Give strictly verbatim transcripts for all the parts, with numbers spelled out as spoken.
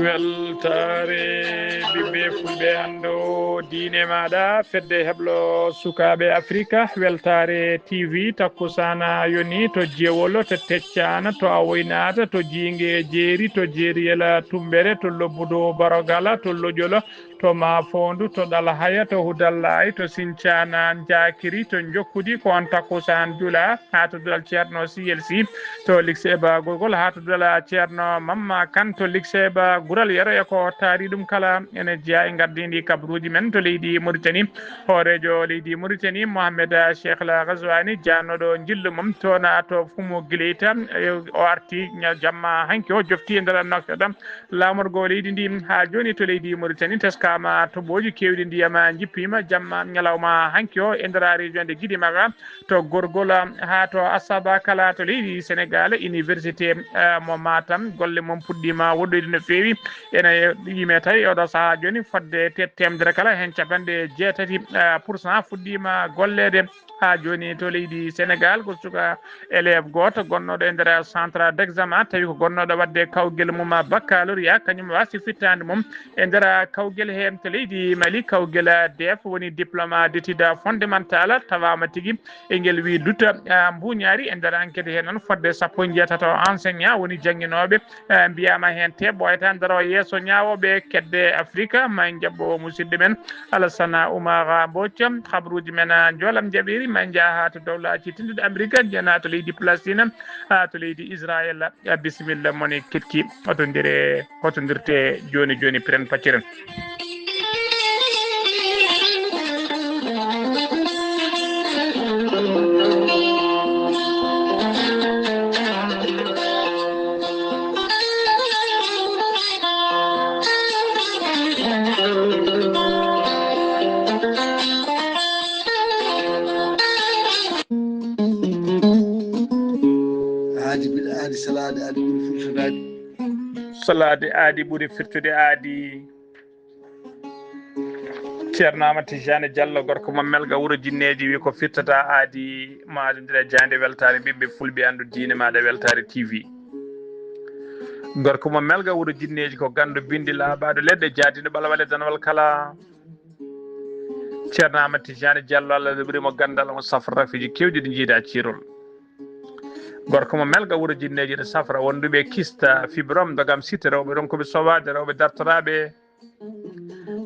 Weltaare ɓiɓɓe fulɓe, hannde o diine maaɗa, fedde heblo sukaaɓe Afrika. Weltaare T V, takkusaana yoni to Jewolo, to Teccana, to Awoynata, to Jiinge Jeeri, to Jeeriyela Tumbere, to Lobbudu Borogala, to Lojolo, to Mafondu, to Ɗalhaya, to Hudallahi, to Sincana Njakiri, to Jokkudi, ko on takkusaan jula haa to duɗal Ceerno C L C, to Likse Ba Gorgol, haa to duɗal Ceerno Mamma Kan, to Likse Ba Gural Yero, e ko taari ɗum kala ene jeyaa e ngardiindi kabaruuji men to leydi Mauritanie. Hooreejo leydi Mauritanie, Mohamed Cheikh Al Ghazouani, jaanooɗo njillu mum toon to Fumu Gileyta, e o arti ña-, jamma hanki o, jofti e nder nokkeɗam laamorgo leydi ndi. Haa jooni to leydi Mauritanie teskaama toɓooji keewɗi, ndiyam njippiima jamma ñalawma hanki o e nder région de Guidimaga, to Gorgol haa to Asaba, kala to leydi Sénégal, université, eh, mo Matam, golle mum puɗɗiima woɗɗoyde no feewi. Ene yime tawi e oɗo sahaa jooni fodde te-, teemedere kala heen capanɗe jeetati, eh, pour cent fuɗɗiima golleede. Haa jooni to leydi Sénégal ko suka élève gooto gonnooɗo e nder centre d'examen, tawi ko gonnooɗo waɗde kawgel mum baccalauréat, kañum waasi fittaande mum e nder kawgel heen to leydi Mali. Kawgel D F woni diplôme d'études fondamentales, tawaama tigi e ngel wii lutte, ah, mbuuñaari. E nder enquête heen noon, fodde sappo e njeetato enseignant woni jannginooɓe, eh, mbiyaama heen te ɓooyata ndaro yeeso ñaawooɓe kedde Afrika. Ma en njaɓɓo musidɗo men Alassane Oumar Mbodj, habruuji men, ah, njoolam jaɓiri. Ma en njaha haa to dowlaaji tedduɗi Amerika, njeyanaa to leydi Palestine, haa to leydi Israël. Ah, bisimilla, moni ketki, hotondiree, hotondirtee jooni jooni, piren pacciren. Aadi bil aadi, salaade aadi ɓuri firtude aadi. Salaade aadi ɓuri firtude aadi. Ceerno Amadou Tidiane Diallo, gorko mo Melga, wuro Jinneeji, wi ko firtata aadi, ma adondira jaande weltaare, ɓiɓɓe fulɓe, anndu diine maaɗa, Weltaare T V. Gorko mo Melga, wuro Jinneeji, ko ganndo binndi laaɓaaɗo leɗɗe, jaadiino ɓalwale danwal kala. Ceerno Amadou Tidiane Diallo, Allah heɓri mo ganndal, omo safra rafiiji keewɗi ɗi njiida ciirol. Gorko mo Melga, wuro Jinneeji, ɗo safra wonduɓe kista, fibrome, dogam site, rewɓe ronkuɓe sowaade, rewɓe dartoraaɓe.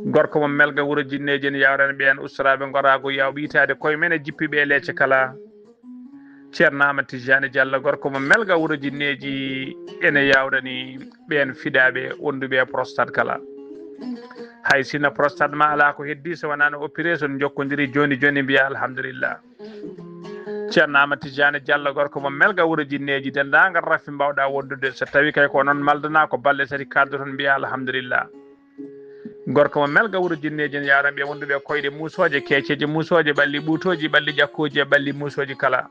Gorko mo Melga, wuro Jinneeji, ene yawrani ɓeen ustoraaɓe ngoraagu, yawɓe yitaade koye men, e jippiiɓe e leece kala. Ceerno Amadou Tidiane Diallo, gorko mo Melga, wuro Jinneeji, ene yawrani ɓeen fiɗaaɓe wonduɓe e prostate kala. Hay sinno prostate ma alaa ko heddi, so wonaa no opéré, so on njokkondiri jooni jooni, mbiya alhamdulillah. Ceerno Amadou Tidiane Diallo, gorko mo Melga, wuro Jinneeji, denndaangal rafi mbaawɗa wondude. So tawi kay ko onon maldana, ko balɗe tati kaddoton, mbiya alhamdulillah. Gorko mo Melga, wuro Jinneeji, ene yawrani ɓe wonduɓe e koyɗe muusooje, keeceeje muusooje, ɓalli ɓuutooji, ɓalli ƴakkooji, e ɓalli muusooji kala.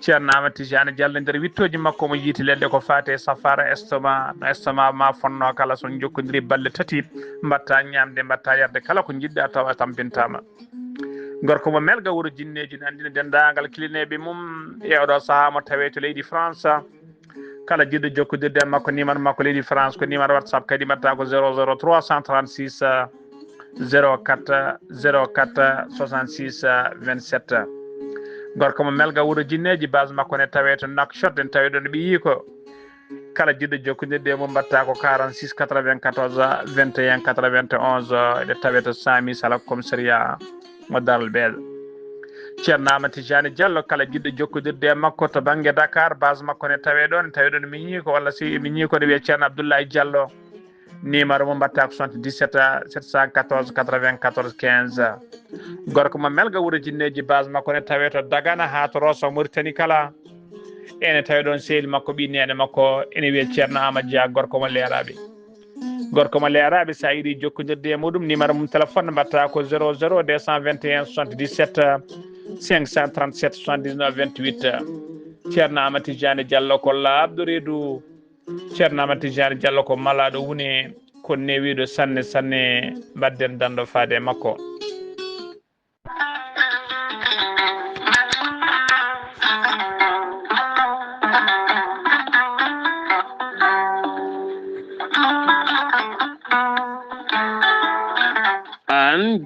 Ceerno Amadou Tidiane Diallo, nder wittooji makko, omo yiiti leɗɗe ko faati e safaara estomac, no estomac ma fonnoo kala, so on njokkondiri balɗe tati, mbaɗta ñaamde, mbaɗta yarde, kala ko njiɗɗa tawa tampintaama. Gorko mo Melga, wuro Jinneeji, ne anndina denndaangal kilineeɓe mum e oɗo sahaa mo tawee to leydi France. Kala jiɗɗo jokkondirde e makko, numéro makko leydi France ko numéro WhatsApp, kadi mbaɗta ko zéro zéro trois cent trente-six, zéro quatre, zéro quatre, soixante-six, vingt-sept. Gorko mo Melga, wuro Jinneeji, base makko ne tawee to Nouakchott, en tawi ɗon ɓiyiiko. Kala jiɗɗo jokkondirde e mum, mbaɗta ko quarante-six quatre-vingt-quatorze vingt et un quatre-vingt-onze, ene tawee to Sami Sala Commissariat mo Daral Bello. Ceerno Amadou Tidiane Diallo, kala jiɗɗo jokkondirde e makko to bannge Dakar, base makko ne tawee ɗon, tawi ɗon miñiiko, walla si miñiiko ne wiyee Ceerno Abdoulaye Diallo. Numéro mo mbaɗta ko soixante-dix-sept sept cent quatorze quatre-vingt-quatorze quinze. Gorko mo Melga, wuro Jinneeji, base makko ne tawee to Dagana haa to Rosso Mauritanie kala. Ene tawi ɗon sehil makko, ɓii neene makko, ene wiyee Ceerno Amadou Dia, gorko mo Leeraaɓe. Gorko mo Leeraaɓe, so a yiɗi jokkondirde e muɗum, numéro mum téléphone mbaɗta ko zéro zéro deux cent vingt et un soixante-dix-sept cinq cent trente-sept soixante-dix-neuf vingt-huit. Ceerno Amadou Tidiane Diallo ko laaɓɗo reedu. Ceerno Amadou Tidiane Diallo ko malaaɗo wune, ko newiiɗo sanne sanne. Mbaɗden danndo faade e makko.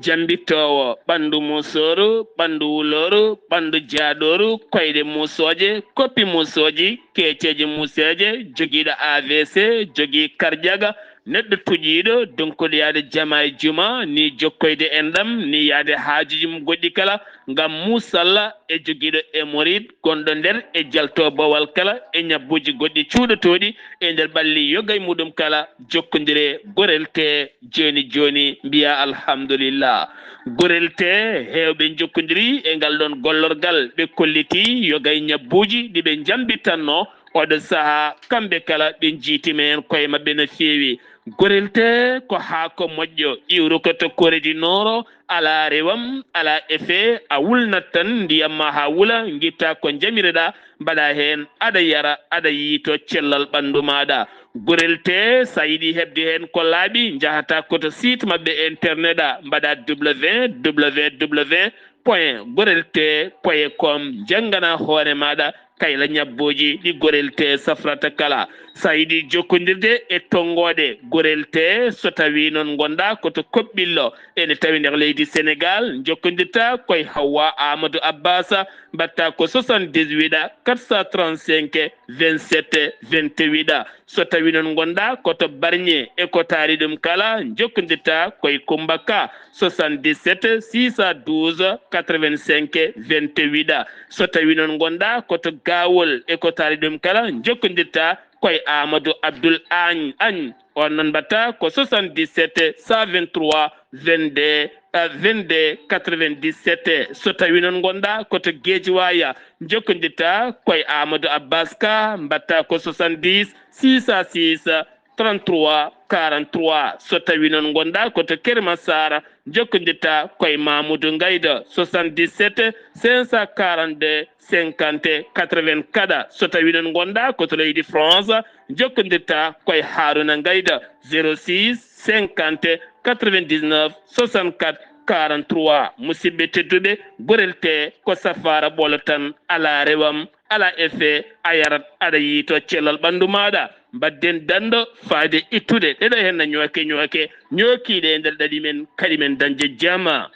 Jambittoowo ɓanndu muusooru, ɓanndu wulooru, ɓanndu jaaɗooru, koyɗe muusooje, koppi muusooji, keeceeje muuseeje, jogiiɗo A V C, jogii karjaga, neɗɗo tuƴiiɗo, donkuɗo yaade jama e juma, ni jokkoyde enɗam, ni yaade haajuuji mum goɗɗi kala, ngam muusalla e jogiiɗo hémorroïde gonɗo nder e jalto bowal kala e ñabbuuji goɗɗi cuuɗotooɗi e nder ɓalli yoga e muɗum kala, jokkondire gorel tee jooni jooni, mbiya alhamdulillah. Gorel tee heewɓe njokkondiri e ngal ɗoon gollorgal, ɓe kolliti yoga e ñabbuuji ɗi ɓe njambitanno oɗo sahaa, kamɓe kala ɓe njiitima heen koye maɓɓe no feewi. Gorel tee ko haako moƴƴo, iwrukoto Corée du Nord, alaa rewam, alaa effet, a wulnat tan ndiyam ma haa wula, ngitta ko njamireɗaa, mbaɗa heen, aɗa yara, aɗa yiyto cellal ɓanndu maaɗa. Gorel tee, so a yiɗi heɓde heen ko laaɓi, njahata ko to site maɓɓe internet a, mbaɗa www point gorel tee point com, njanngana hoore maaɗa kayla ñabbuuji ɗi gorel tee safrata kala. So a yiɗi jokkondirde e tonngooɗe gorel tee, so tawii noon ngonɗaa ko to Koɓɓillo, ene tawi nder leydi Senegaal, njokkondirta koye Hawwa Amadou Abbas, mbaɗta ko soixante-dix-huit quatre cent trente-cinq vingt-sept vingt-huit. So tawii noon ngonɗaa ko to Barñe e ko taari ɗum kala, njokkondirta koye Kummba Ka, soixante-dix-sept six cent douze quatre-vingt-cinq vingt-huit. So tawii noon ngonɗaa ko to Gaawol e ko taari ɗum kala, njokkondirta koye Amadou Abdoul Agne, Agne. On noon mbaɗta ko soixante-dix-sept cent vingt-trois vingt-deux, euh, vingt-deux quatre-vingt-dix-sept. So tawii noon ngonɗaa ko to Guédiawaye, njokkondirta koye Amadou Abbas Ka, mbaɗta ko soixante-dix six cent six trente-trois quarante-trois. So tawii noon ngonɗaa ko to Keur Massar, njokkondirta koye Mamoudou Ngayda, soixante-dix-sept cinq cent quarante-deux cinquante quatre-vingts. Kadi, so tawii noon ngonɗaa ko to leydi France, njokkondirta koye Harouna Ngayda, zéro six cinquante quatre-vingt-dix-neuf soixante-quatre quarante-trois. Musidɓe tedduɓe, gorel tee ko safaara ɓolo tan, alaa rewam, alaa effet, a yarat, aɗa yiyto cellal ɓanndu maaɗa. Mbaɗden danndo faade ittude ɗeɗo heen ñooke ñooke, ñookiiɗe e nder ɗaɗi men, kadi men dañde jama.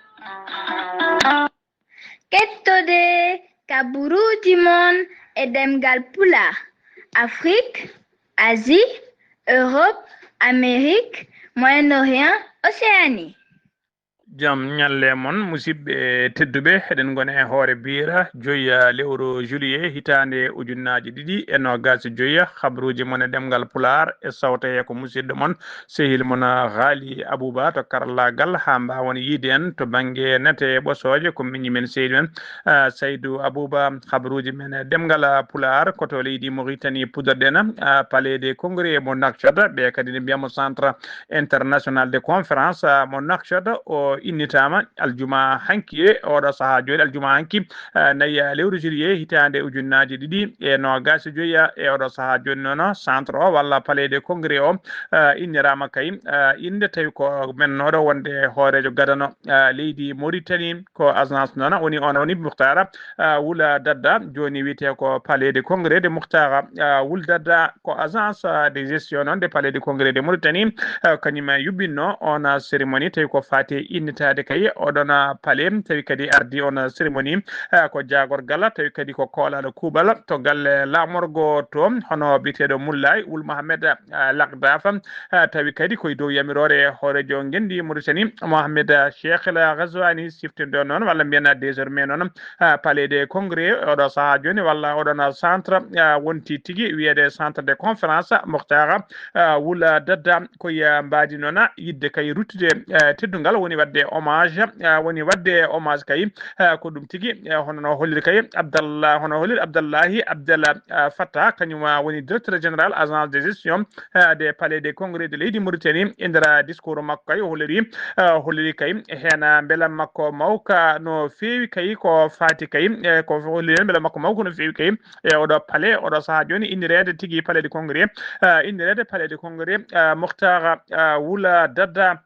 Kettode kaburuuji mon e ɗemngal Pulaar, Afrik, Asie, Europe, Amérique, Moyen-Orient, Océanie. Jam ñalle mon, musidɓe tedduɓe, eɗen ngoni e hoore biira joya lewru juillet hitaande ujunnaaji ɗiɗi e noogaas e joya. Habruuji mon e ɗemngal Pulaar e sawta he ko musidɗo mon, sehil mon Haali Abuba to karallaagal, haa mbaawon yiide en to bannge nate ɓosooje, ko miñi men seydi men, ah, Saydu Abuba. Habruuji men e ɗemngal Pulaar ko to leydi Mauritanie puɗɗorɗen, ah, Palais des Congrès mo Nouakchott, ɓe kadi ne mbiya mo Centre International de Conférence, ah, mo Nouakchott. O innitaama aljuma hanki, e oɗo sahaa jooni, aljuma hanki, ah, nayi, ah, lewru juillet hitaande ujunnaaji ɗiɗi e noogaas e joyi, ah, e oɗo sahaa jooni noon, centre o walla Palais des Congrès o, ah, inniraama kay, ah, innde tawi ko mennooɗo wonde hooreejo gadano, ah, leydi Mauritanie, ko agence noon woni, on woni Muhtara, ah, Wula Dadda, jooni wiyetee ko Palais des Congrès de Muhtara, ah, Wul Dadda, ko agence, ah, de gestion noon de Palais des Congrès de Mauritanie, ah, kañum yuɓɓinno on, ah, cérémonie, tawi ko faati e innitaade kay oɗon, ah, palais, tawi kadi ardi on, ah, cérémonie, ah, ko jaagorgal, tawi kadi ko koolaaɗo kuuɓal to galle laamorgo to, hono biyeteeɗo Mullaay Wul Mohamed, ah, Lakdaf, ah, tawi kadi ko e dow yamiroore hooreejo ngenndi Mauritanie, Mohamed, ah, Cheikh El Ghazouani, siftinɗo noon walla mbiyen désormais noon, ah, Palais des Congrès oɗo sahaa jooni walla oɗon centre, ah, wonti tigi wiyeede Centre de Conférence Muhtara, ah, Wula Dadda, ko e mbaadi noon yiɗde kay ruttude, ah, teddungal, woni waɗde hommage, ah, woni waɗde hommage kay, ah, ko ɗum tigi, ah, hono no holliri kay Abdallah, hono holliri Abdallahi Abdallah, ah, Fattah, kañum, ah, woni directeur général agence de gestion, ah, de Palais des Congrès de leydi Mauritanie. E nder discours makko kay o holliri, ah, holliri kay heen, ah, mbela makko mawka no feewi kay ko faati kay, eh, ko holliri heen mbela makko mawka no feewi kay e oɗo palais, oɗo sahaa jooni innireede tigi Palais de Congrès, ah, innireede Palais de Congrès, ah, Muhtara, ah, Wula Dadda.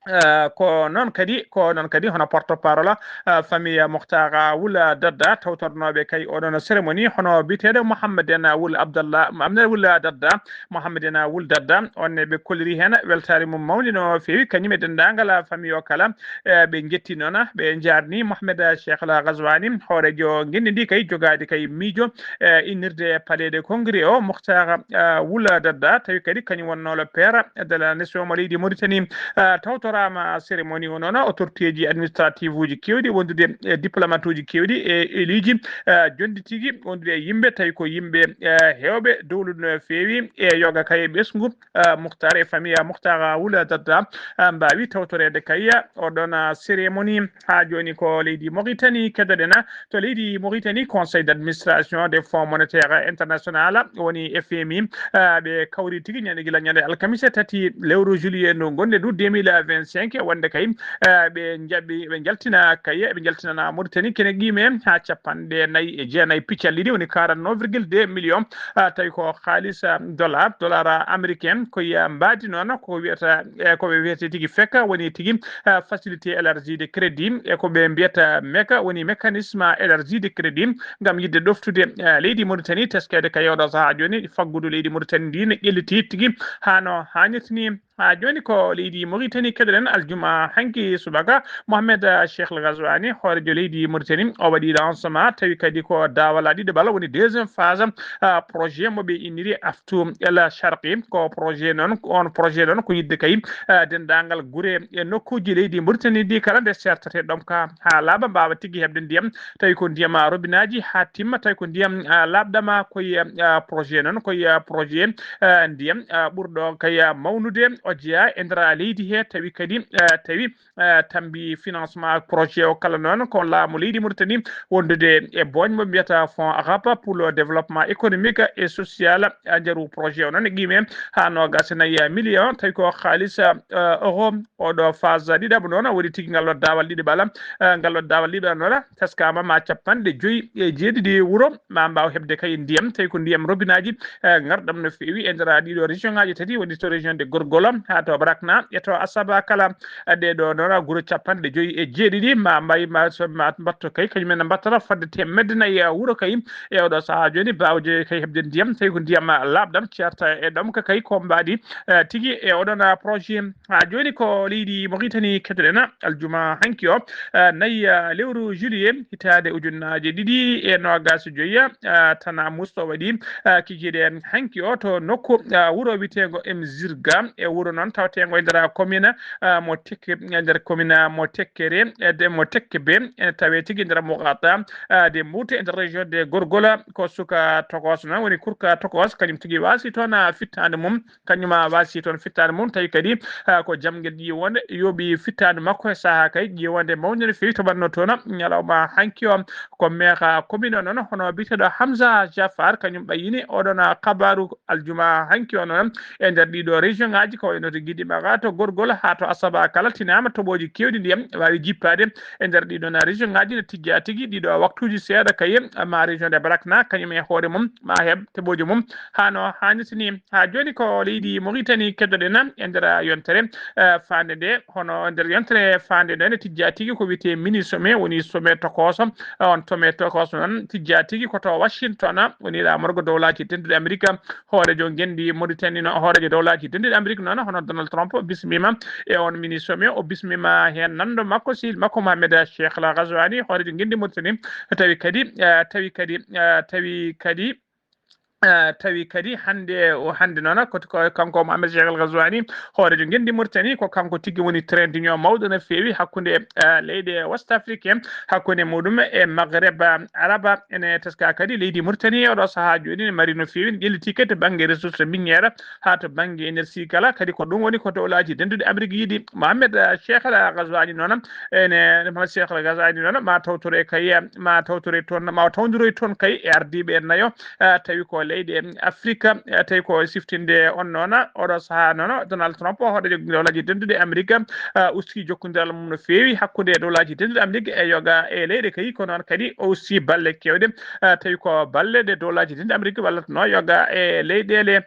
Uh, ko noon kadi ko noon kadi hono porte parole uh, famille Mokhtar Wul Dadda tawtornooɓe kay oɗon cérémonie hono biyeteeɗo Mouhamadena Wul Abdallah Mouhamadena Wul Dadda Mouhamadena Wul Dadda on ne ɓe kolliri heen weltaare mum mawni no feewi kañum e denndaangal famille o kala. Eh, ɓe njetti noon ɓe njaarni Mouhamed Cheikh Al Ghazwani hoorejo ngenndi ndi kay jogaade kay miijo eh, innirde palais de congrès o Mokhtar eh, Wul Dadda tawi kadi kañum wonnoo le père de la nation mo leydi Mauritanie. Eh, tawtoraama cérémonie o noon autorité ji administrative uji keewɗi wondude e diplomate uji keewɗi e élus ji eh, jonɗi tigi wondude e yimɓe tawi ko yimɓe eh, heewɓe dowlude no feewi e yoga kay e ɓesngu eh, Mukhtar e famille Mukhtar Wul Dadda eh, mbaawi tawtoreede kay oɗon eh, cérémonie. Haa jooni ko leydi Mauritanie keɗoɗen to leydi Mauritanie Conseil d'administration des fonds monétaires international woni F M I. Eh, ɓe kawri tigi ñande gila ñande alkamisa tati lewru juillet ndu gonɗen ndu deux mille vingt-cinq wonde kay eh, ɓe njaɓi ɓe njaltina kay ɓe njaltinana Mauritanie kene qime haa capanɗe nayi e jeenayi piccal ɗiɗi woni quarante-neuf virgule deux millions. Eh, tawi ko haalis eh, dollar dollar américain ko yiya mbaadi noon ko wiyata e ko ɓe wiyata tigi feka woni tigi eh, facilité élargie de crédit e ko ɓe mbiyata meka woni mécanisme élargie de crédit ngam yidde ɗoftude eh, leydi Mauritanie teskede kay oɗo sahaa jooni faggudu leydi Mauritanie ndi ne ƴelliti tigi haa no haanirta ni. Haa jooni ko leydi Mauritanie keɗoɗen aljuma hanki subaka Mohamed eh, Cheikh Al Ghazwani hoorejo leydi Mauritanie o waɗi lancement tawi kadi ko daawal ɗiɗo bala woni deuxième phase eh, projet mo ɓe inniri Aftu El Sharqi ko projet noon on projet noon ko yidde kay eh, denndaangal gure e nokkuuji leydi Mauritanie ndi kala nde sertate ɗomka haa laaɓa mbaawa tigi heɓde ndiyam tawi ko ndiyam robinaaji haa timma tawi ko ndiyam eh, laaɓɗama koye eh, projet noon koye eh, projet eh, ndiyam eh, ɓurɗo kay eh, mawnude o jeyaa e nder leydi he tawi kadi eh, tawi eh, tambi financement projet o kala noon ko laamu leydi Mauritanie wondude e booñ mo mbiyata fonds arabe pour le développement économique et social eh, njaru projet o noon e qime haa noogas e nayi million tawi ko haalis eh, euro oɗo phase ɗiɗaɓo noon woni tigi ngal ɗo daawal ɗiɗi bala eh, ngal ɗo daawal ɗiɗo noon teskama ma capanɗe joyi e jeeɗiɗi wuro ma mbaaw heɓde kay ndiyam tawi ko ndiyam robinaaji eh, ngarɗam no feewi e nder ɗiɗo région ngaji tati woni to région de Gorgol haa to Brakna e to Asaba kala. Eh, ɗe ɗo noon guro capanɗe joyi e jeeɗiɗi ma mbayi ma so ma mbatto kay kañum en mbattata fodde teemedde nayi eh, wuro kay e oɗo sahaa jooni baawde kay heɓde ndiyam tawi ko ndiyam laaɓɗam ceerta e ɗomka kay ko mbaadi eh, tigi e oɗon eh, projet. Haa jooni ko leydi Mauritanie keɗoɗen aljuma hanki o eh, nayi eh, lewru juillet hitaande ujunnaaje ɗiɗi e noogas joyi eh, tana musto waɗi eh, kikiiɗe hanki o to nokku eh, wuro wiyeteengo Mzirga e wuro noon taweteengo e nder commune eh, mo tekke e nder commune mo tekkere eh, de mo tekke be ene tawe tigi nder Mougata eh, de Mboute e nder région de Gorgola ko suka tokos noon woni kurka tokos kañum tigi wasi toon eh, fittaande mum kañum wasi toon fittaande mum tawi kadi eh, ko jamgel ƴiwonde yooɓi fittaande makko e sahaa kay ƴiwonde mawnde no feewi to ɓanno toon ñalawma hanki o ko meeha commune o noon hono biyeteeɗo Hamza Jaffar kañum ɓayyini oɗon eh, kabaru aljuma hanki o noon e nder ɗiɗo région ngaji ko wayno to Guédimara to Gorgol haa to Asaba kala tinama toɓoji kewɗi ndiyam wawi jippade e nder ɗiɗon région ngaji no tijja tigi ɗiɗo waktuji seeɗa kay ma région de Brakna kañum e hoore mum ma heɓ toɓoji mum haa no hannirta ni. Haa jooni ko leydi Mauritanie keɗoɗen e nder yontere eh, faande nde hono nder yontere faande nde ne tijja tigi ko wiyetee mini sommet woni sommet tokoso on sommet tokoso noon tijja tigi ko to Washington woni laamorgo dowlaaji denduɗi Amerika hoorejo ngenndi Mauritanie no hoorejo dowlaaji denduɗi Amerika noon hono Donald Trump bismima e on mini sommet o bismima heen nanndo makko sehil makko Mohamed Cheikh Al Ghazouani hoorejo ngenndi Mauritanie tawi kadi eh, tawi kadi eh, tawi kadi eh, tawi kadi hannde o hannde noon ko ko kanko Mohamed Cheikh Al Ghazouani hoorejo ngenndi Mauritanie ko kanko tigi woni train d'union mawɗo no feewi hakkunde eh, leyɗe West Afrique hakkunde muɗum e Maghreb Araba ene teska kadi leydi Mauritanie oɗo sahaa jooni ne mari no feewi ne ƴelliti kadi to bannge ressource minière haa to bannge énergie kala kadi ko ɗum woni ko dowlaaji denduɗi Amérique yiɗi Mohamed eh, Cheikh Al Ghazouani noon ene Mohamed Cheikh Al Ghazouani noon ma tawtore kay ma tawtore toon ma tawdiroy toon kay e ardiiɓe nayo eh, tawi ko leyɗe Afrique eh, tawi ko siftinde on noon oɗo sahaa noon Donald Trump hoɗo dowlaaji denduɗi Amérique eh, usti jokkondiral mum no feewi hakkunde dowlaaji denduɗi Amérique e yoga e leyɗe kay ko noon kadi o usti balle kewɗe eh, tawi ko balle ɗe dowlaaji denduɗi Amérique wallatno yoga e leyɗeele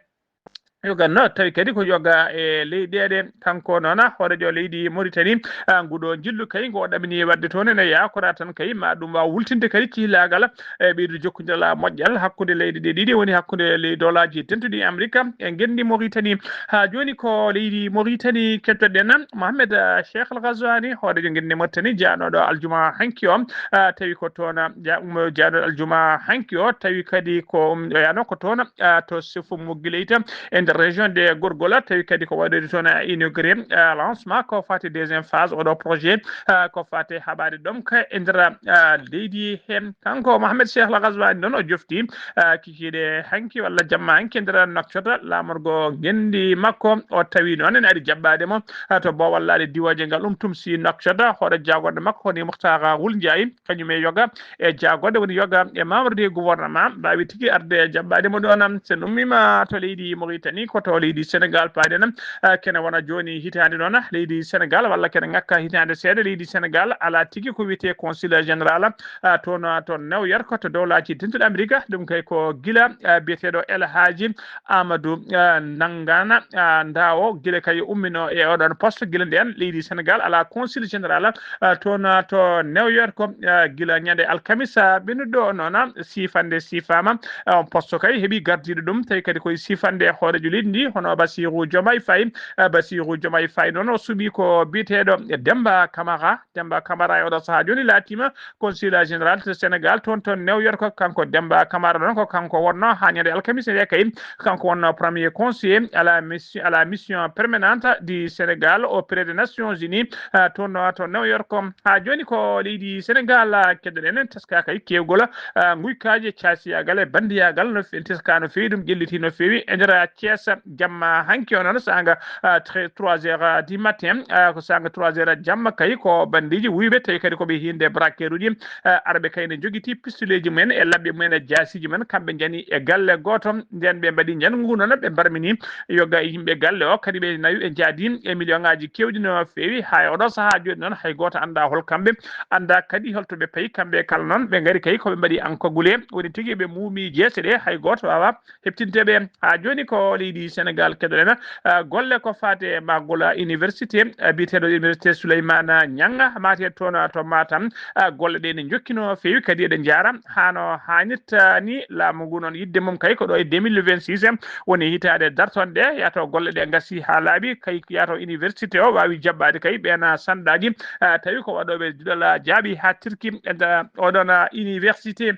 yoga no tawi kadi ko yoga e leyɗeele. Kanko noona hoorejo leydi Mauritanie, ah, nguɗo njillu kay ngo ɗamini waɗde toon, ene yaakora tan kay ma ɗum waaw wultinde kadi cihilaagal e ɓeydude jokkondiral moƴƴal hakkunde leyɗe ɗe ɗiɗi, woni hakkunde ley dowlaaji dentuɗi Amerika e ngenndi Mauritanie. Haa jooni ko leydi Mauritanie kettoɗen Mohamed, ah, Cheikh Al Ghazouani, hoorejo ngenndi Mauritanie, jaanooɗo aljuma hanki o, ah, tawi ko toon, ah, ja-, um, jaanooɗo aljuma hanki o, tawi kadi ko, um, o yaano ko toon, ah, to Sefo Mogileyta e nder région de Gorgola, tawi kadi ko waɗoyde toon, ah, inauguré, ah, lancement ko fati deuxième phase oɗo projet, ah, ko fati haɓaade ɗom ka e nder, ah, leydi he. Kanko Mohamed Cheikh Al Ghazouani noon o jofti, ah, kikiiɗe hanki walla jamma hanki e nder Nouakchott, laamorgo ngenndi makko, o tawi noon ene ari jaɓɓaade mo, ah, to Boowal Laaɗe Diwooje ngal ɗum tumsi Nouakchott, hoore jaagorɗe makko woni Mouhtar Wul Ndiaye, kañum e yoga e jaagorɗe woni yoga e membre du gouvernement mbaawi tigi arde jaɓɓaade mo ɗoon. So en ummiima to leydi Mauritanie, ko to leydi Sénégal paaɗen, ah, kene wona jooni hitaande noon leydi Sénégal walla kene ŋakka hitaande seeɗa leydi Sénégal alaa tigi ko wiyetee consul général, ah, toon, ah, to New York to dowlaaji dentuɗi Amerika. Ɗum kay ko gila, ah, biyeteeɗo El Hadji Amadou, ah, Nangana, ah, Ndawo, gila kay ummino e oɗon poste, gila ndeen leydi Sénégal alaa consul général, ah, toon, ah, to New York, ah, gila ñande alkamisa ɓennuɗo noon, ah, sifande sifaama, ah, on poste kay heɓi gardiiɗo ɗum, tawi kadi koye sifande hoorejo leydi ndi, hono Bassirou Diomaye Faye. Ah, Bassirou Diomaye Faye noon o suɓi ko biyeteeɗo Demba Camara. Demba Camara e oɗo sahaa jooni laatiima consul général to Sénégal, toon, toon New York. Kanko Demba Camara noon ko kanko wonnoo haa ñande alkamisa nde kay, kanko wonnoo premier conseiller à la mission, à la mission permanente du Sénégal auprès des Nations Unies, ah, toon, ah, to New York. Haa jooni ko leydi Sénégal, ah, keddoɗen, en teska kay keewgol, ah, nguykaaji e caasiyaagal e banndiyaagal no fe-, en teska no feewi, ɗum ƴelliti no feewi e nder, ah, Thiès jamma hanki o noon saanga, ah, tre-, trois heures, ah, du matin, ah, ko saanga trois heures jamma kay ko banndiiji wuyɓe tawi kadi ko ɓe hiinde braqueruuji, ah, arɓe kay ne njogiti pistoleeji mumen e labbe mumen e jaasiiji mumen, kamɓe njani e galle gooto. Ndeen ɓe mbaɗi njanngu ngu noon, ɓe mbarmini yoga e yimɓe galle o, kadi ɓe nawi ɓe njaadi e million ŋaaji keewɗi no feewi. Haa e oɗo sahaa jooni noon hay gooto anndaa hol kamɓe, anndaa kadi hol to ɓe payi. Kamɓe kala noon ɓe ngari kay ko ɓe mbaɗi ankagule, woni tigi ɓe muumi jeese ɗe hay gooto waawaa heɓtinde ɓe. Haa jooni ko leydi Sénégal keɗoɗen, ah, golle ko faati e mahgol université, ah, biyeteeɗo université Souleymane Niang, mate toon to Matam. Ah, golle ɗe ne njokki no feewi kadi eɗe njaara haa no haanirta ni. Laamu ngu noon yiɗde mum kay ko ɗo e deux mille vingt-six woni hitaande dartonde, yaato golle ɗe ngasi haa laaɓi kay, yaato université o waawi jaɓɓaade kay ɓeen sandaaji, ah, tawi ko waɗooɓe duɗal jaaɓi haa tirki e nder oɗon, ah, université.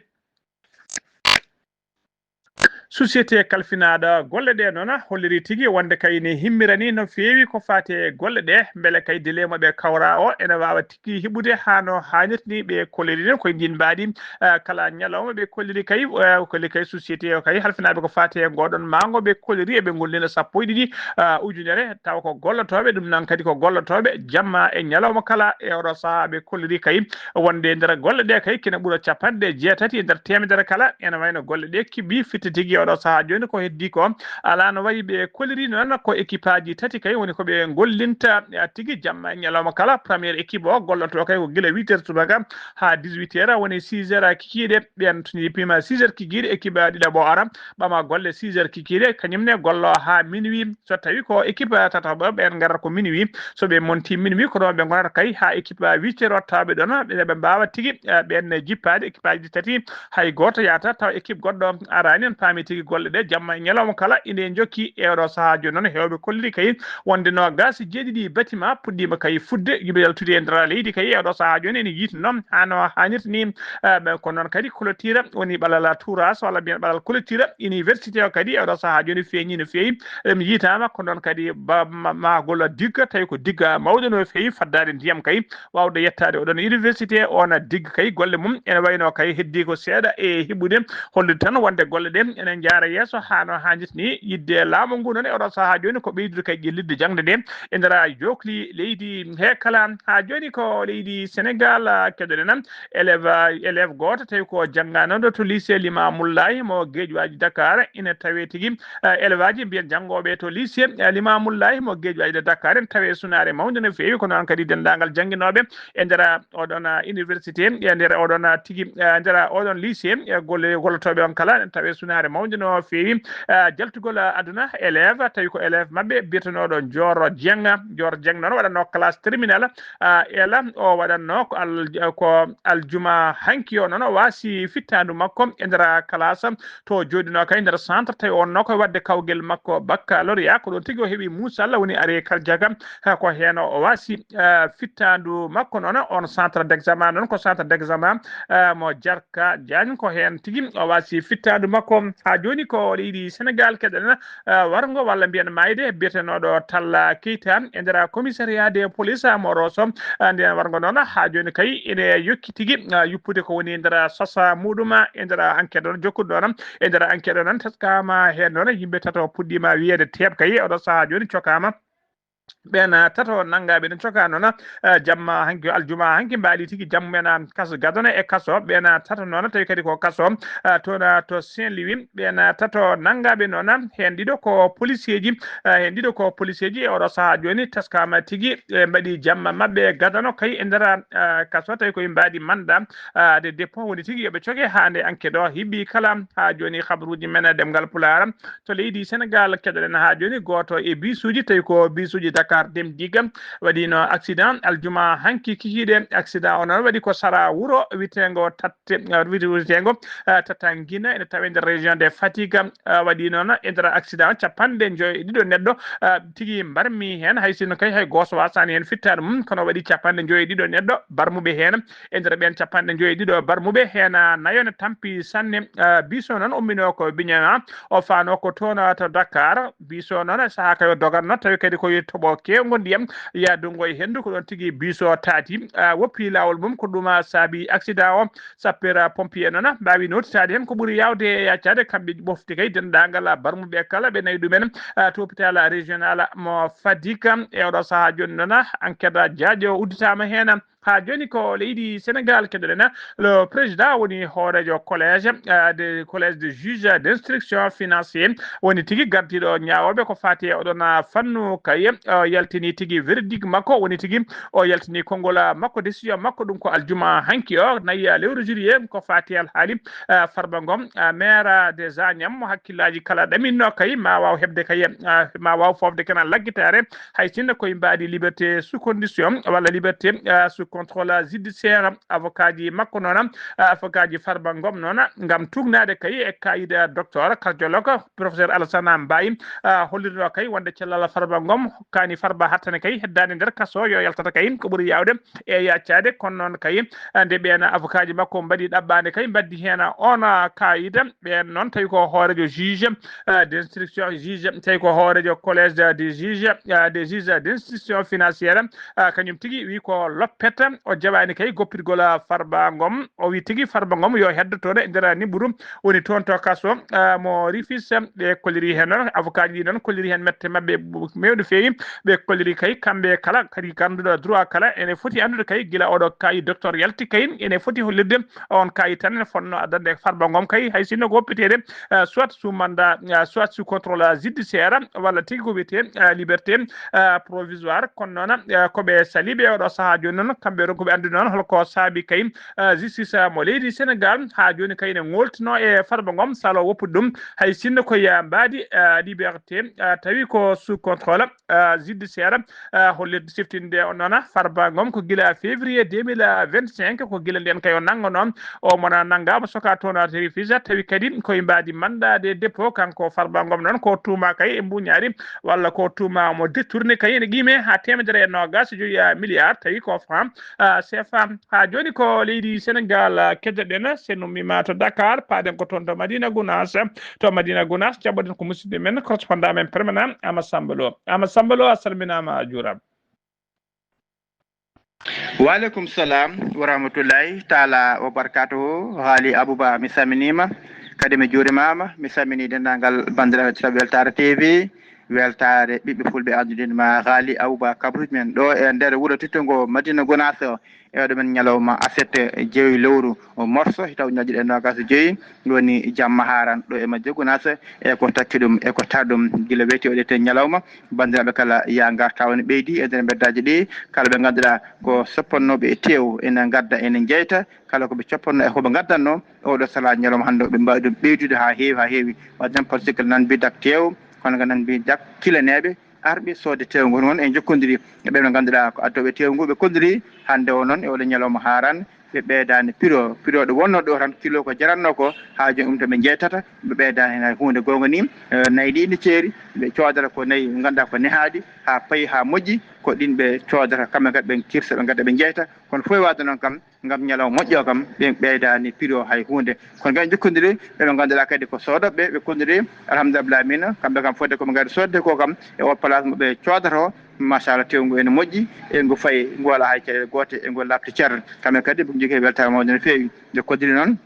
Société kalfinaaɗo golle ɗe noon holliri tigi wonde kay ne himmirani no feewi ko faati e golle ɗe, mbele kay délai mo ɓe kawra o ene waawa tigi heɓude haa no haanirta ni. Ɓe kolliri noon koye ndin mbaadi, ah, kala ñalawma ɓe kolliri kay, ah, kolliri kay société o kay halfinaaɓe ko faati e ngoɗon maango ɓe kolliri eɓe ngollina sappo e ɗiɗi, ah, ujunere, tawa ko gollotooɓe, ɗum noon kadi ko gollotooɓe jamma e ñalawma kala. E oɗo sahaa ɓe kolliri kay wonde e nder golle ɗe kay kene ɓura capanɗe jeetati e nder teemedere kala. Ene wayno golle ɗe kiɓɓi fitta tigi e oɗo sahaa jooni ko heddi ko alaa no wayi. Ɓe kolliri noon ko équipe aji tati kay woni ko ɓe gollinta, eh, tigi jamma e ñalawma kala. Première équipe o golloto kay ko gila huit heures subaka haa dix-huit heures, woni six heures kikiiɗe. Ɓen to jippima six heures kikiiɗe, équipe ɗiɗaɓo ara ɓama golle six heures kikiiɗe, kañum ne gollo haa minuit. So tawi ko équipe tataɓo ɓen ngarata ko minuit, so ɓe monti minuit ko ɗon ɓe ngonata kay haa équipe huit heures wattaɓe ɗon ɓe, ɓe mbaawa tigi, eh, ɓen jippaade équipe aji tati. Hay gooto yaata taw équipe goɗɗo araani. On paami tigi golle ɗe jamma e ñalawma kala ine njokki e oɗo sahaa jooni. Noon heewɓe kolliri kay wonde noogaas e jeeɗiɗi bâtiment puɗɗiima kay fuɗde, yimɓe yaltude e nder leydi kay e oɗo sahaa jooni ene yiiti noon haa no haanirta ni. Eh, ɓe, ko noon kadi clôture woni ɓalal tuuraas walla mbiyen ɓalal clôture université o kadi e oɗo sahaa jooni feeñi no feewi. Ɗum yiitaama ko noon kadi ba-, ma-, mahgol digga, tawi ko digga mawɗo no feewi faddaade ndiyam kay waawde yettaade oɗon université. On digga kay golle mum ene wayno kay heddi ko seeɗa e heɓude, hollude tan wonde golle ɗen ene njaara yeeso haa no haanirta ni. Yiɗde laamu ngu noon e oɗo sahaa jooni ko ɓeydude kay ƴellitde jaŋde nde e nder jookli leydi he kala. Haa jooni ko leydi Sénégal, ah, keɗoɗen élève, élève gooto tawi ko jannganooɗo to lycée Limamoulaye mo Guédiawaye Dakar, ina tawee tigi, eh, élève aji mbiyen janngooɓe to lycée, eh, Limamoulaye mo Guédiawaye de Dakar, ene tawee sunaare mawnde no feewi. Ko noon kadi denndaangal jannginooɓe e nder oɗon, ah, université, e nder oɗon, ah, tigi, eh, nder oɗon lycée, e golle gollotooɓe on kala ene tawee sunaare mawnde. no feewi, ah, jaltugol, ah, aduna élève, tawi ko élève maɓɓe biyetenooɗo Joor Jeng. Joor Jeng noon waɗatnoo classe terminale, ah, ela o waɗatnoo ko al-, ko aljuma hanki o noon o waasi fittaandu makko e nder classe to jooɗinoo kay nder centre, tawi o wonnoo koye waɗde kawgel makko baccalauréat. Ko ɗoon tigi o heɓi muusal woni ari karjaga, ah, ko heen o waasi, ah, fittaandu makko noon. On centre d'examen noon ko centre d'examen, ah, mo Jarka Diagne, ko heen tigi o waasi fittaandu makko. Haa jooni ko leydi Sénégal keɗoɗen, ah, warngo walla mbiyen maayde biyetenooɗo Talla Keita e nder commissariat de police mo Rosso. Ah, nden warngo noon haa jooni kay ene yokki tigi, ah, yuppude ko woni nder sosa muɗum e nder enquête on jokkude noon. E nder enquête on noon teskaama heen noon yimɓe tato puɗɗiima wiyeede teeɓ kay oɗo sahaa jooni cokaama. Ɓeen, ah, tato nanngaaɓe no cokaa noon, ah, jamma hanki, aljuma hanki, mbaali tigi jammumen, ah, kaso gadano e kaso. Ɓeen, ah, tato noon tawi kadi ko kaso, ah, toon, ah, to Saint Louis. Ɓeen, ah, tato nanngaaɓe noon, heen ɗiɗo ko policeeji, ah, heen ɗiɗo ko policeeji. E oɗo sahaa jooni teskaama tigi, ɓe mbaɗi jamma maɓɓe gadano kay e nder, ah, kaso, tawi koye mbaadi mandat, ah, de dépôt woni tigi yo ɓe coke haa nde enquête o hiɓɓi kala. Haa jooni habaruuji men e ɗemngal Pulaar to leydi Sénégal keɗoɗen haa jooni gooto e bisuuji, tawi ko bisuuji Dakar Dem Dikk, waɗiino accident aljuma hanki kikiiɗe. Accident o noon waɗi ko sara wuro witeengo Tatte, ah, witi-, witeengo, ah, Tattangina, ene tawee nder région de Fatick. Ah, waɗi noon e nder accident capanɗe njoyo e ɗiɗo neɗɗo, ah, tigi mbarmi heen, hay sinno kay hay gooto waasaani heen fittaandu mum, kono waɗi capanɗe njoyo e ɗiɗo neɗɗo mbarmuɓe heen. E nder ɓeen capanɗe njoyo e ɗiɗo mbarmuɓe heen, ah, nayo ne tampi sanne. Ah, biso noon umminoo ko Bignona, o faanoo ko toon, ah, to Dakar. Biso noon e sahaa kay o dogatnoo, tawi kadi ko toɓo keewngo ndiyam yaadungo e henndu, ko ɗoon tigi biso taati, ah, woppi laawol mum. Ko ɗum, ah, saabi accident o. Sapeur pompier noon mbaawi nootitaade heen ko ɓuri yaawde e yaccaade. Kamɓe ɓofti kay denndaangal barmuɓe kala, ɓe nawi ɗumen, ah, to hôpital régional mo Fatick. E oɗo sahaa jooni noon enquête jaaƴo udditaama heen. Haa jooni ko leydi Sénégal keɗoɗen. Le président woni hooreejo collège, ah, de collège de juge d'instruction financier, woni tigi gardiiɗo ñaawooɓe ko faati e oɗon, ah, fannu kay, ah, yaltini tigi verdict makko, woni tigi o yaltini konngol, ah, makko, décision makko. Ɗum ko aljuma hanki o, nayi, ah, lewru juillet, ko faati e alhaali, ah, Farba Ngom, ah, maire, ah, des Agnam, mo hakkillaaji kala ɗaminno kay, ma waaw heɓde kay, ah, ma waaw foofde kena laggitaare, hay sinno koye mbaadi liberté sous condition walla liberté, ah, sous contrôle judiciaire. Avocat ji makko noon, ah, avocat ji Farba Ngom noon, ngam tuugnaade kay e kaayida docteur, cardiologue, professeur Alassane Mbaye, ah, hollirno kay wonde cellal Farba Ngom hokkaani Farba hattane kay heddaade nder kaso, yo yaltata kay ko ɓuri yaawde e yaccaade. Kono noon kay, ah, nde ɓeen avocat ji makko mbaɗi ɗaɓɓaande kay, mbaddi heen on, ah, kaayida. Ɓeen noon tawi ko hooreejo juge, ah, d'instruction, juge, tawi ko hooreejo collège des juges, ah, des juges d'instruction financière, ah, kañum tigi wi ko loppet, o jaɓaani kay goppitgol, ah, Farba Ngom. O wi tigi Farba Ngom yo heddo toon e nder niɓɓuru, woni toon to kaso, ah, mo Rufisque. Ɓe kolliri heen noon, avocat ji ɗi noon kolliri heen mette maɓɓe mewɗe feewi. Ɓe kolliri kay kamɓe kala, kadi ganduɗo droit kala ene foti anndude kay gila oɗo kayi docteur yalti kay, ene foti hollirde on kayi tan ene fotno addande Farba Ngom kay, hay sinno ko woppiteede, ah, soit sous mandat, ah, soit sous contrôle judiciaire, walla tigi ko wiyetee, ah, liberté, ah, provisoire. Kono noon, ah, ko ɓe saliiɓe e oɗo sahaa jooni noon, kamɓe ronkuɓe anndude noon holko saabi kay, ah, justice, ah, mo leydi Sénégal haa jooni kay ne ngoltino e Farba Ngom salo woppude ɗum, hay sinno ko ya mbaadi, ah, liberté, ah, tawi ko sous contrôle, ah, judiciaire, ah, hollirde siftinde on noon Farba Ngom ko gila février deux mille vingt-cinq, ko gila nden kay o nannganoo. O mona nanngaama soka toon to Rufisque, tawi kadi koye mbaadi mandat de dépôt. Kanko Farba Ngom noon ko tuuma kay e mbuñaari, walla ko tuuma mo détourné kay ene qiime haa teemedere e noogaas e joyi, ah, milliard, tawi ko franc, ah, C F A. Haa jooni ko leydi Sénégal, ah, keddoɗen, sen ummiima to Dakar, paaɗen ko toon to Madina Gounass. To Madina Gounass, jaɓɓoɗen ko musidɗo men, correspondant men permanent, Ama Samba Lo. Ama Samba Lo, a salminaama, a juuraama. Wa aleykum salam wa rahmatullahi taala wa barakatuhu. Haali Abouba, mi salminiima, kadi mi juurimaama. Mi salmini denndaangal banndiraaɓe Weltaare T V. Weltaare ɓiɓɓe fulɓe, addude ma Ghali Abouba, kabaruuji men ɗo e nder wuro teddugo Madina Gounass o, e oɗo men ñalawma aset, jeewi lewru morso, hitaw ñaji ɗe noogas e joyi, woni jamma haaran ɗo e Madina Gounass, e ko takki ɗum, e ko tar ɗum, gila weeti o ɗete ñalawma, banndiraaɓe kala ya ngarta woni ɓeydi e nder mbeddaaji ɗi, kala ɓe ngannduɗaa ko soppannooɓe e teew, ene ngadda, ene njeyta, kala ko ɓe coppanno e ko ɓe ngaddanno, oɗo sala ñalawma hannde, ɓe mbawi ɗum ɓeydude ha heewi, ha heewi. Wadde noon, par ce que nan mbi dak teew, kono ko nan mbi dak kilaneeɓe, arɓe soodde teew ngu. Noon en jokkodiri e ɓe ɓe ngannduɗaa ko addooɓe teew ngu, ɓe kolliri hannde o noon e oɗo ñalawma haaran, ɓe ɓeydani piro, piro ɗo wonno ɗo tan, kilo ko jaranno ko, ha jooni ɗum to ɓe jeytata, ɓe ɓeydani hen hay huunde. Goonga ni, eh, nayi ɗi ene ceeri, ɓe coodata ko nayi ngannduɗaa ko nehaaɗi, ha payi, ha moƴƴi, ko ɗin ɓe coodata, kamɓe kadi ɓe kirsa, ɓe ngadda, ɓe jeyta, kono fof e waade noon kam, ngam ñalawma moƴƴo kam, ɓe ɓeydani piro hay huunde. Kono kadi jokkodiri ɓe ɓe ngannduɗaa kadi ko soodooɓe, ɓe kolliri, alhamdulillah, mina, kamɓe kam fodde ko ɓe ngari soodde ko kam, e o place mo ɓe coodata o, machallah, tew ngu ene moƴƴi, e ngu fayi, ngu alaa hay caɗeele goote, e ngu laaɓti cer. Kamɓe kadi ɓe njogii weltaare mawde no feewi. Ɓe kolliri noon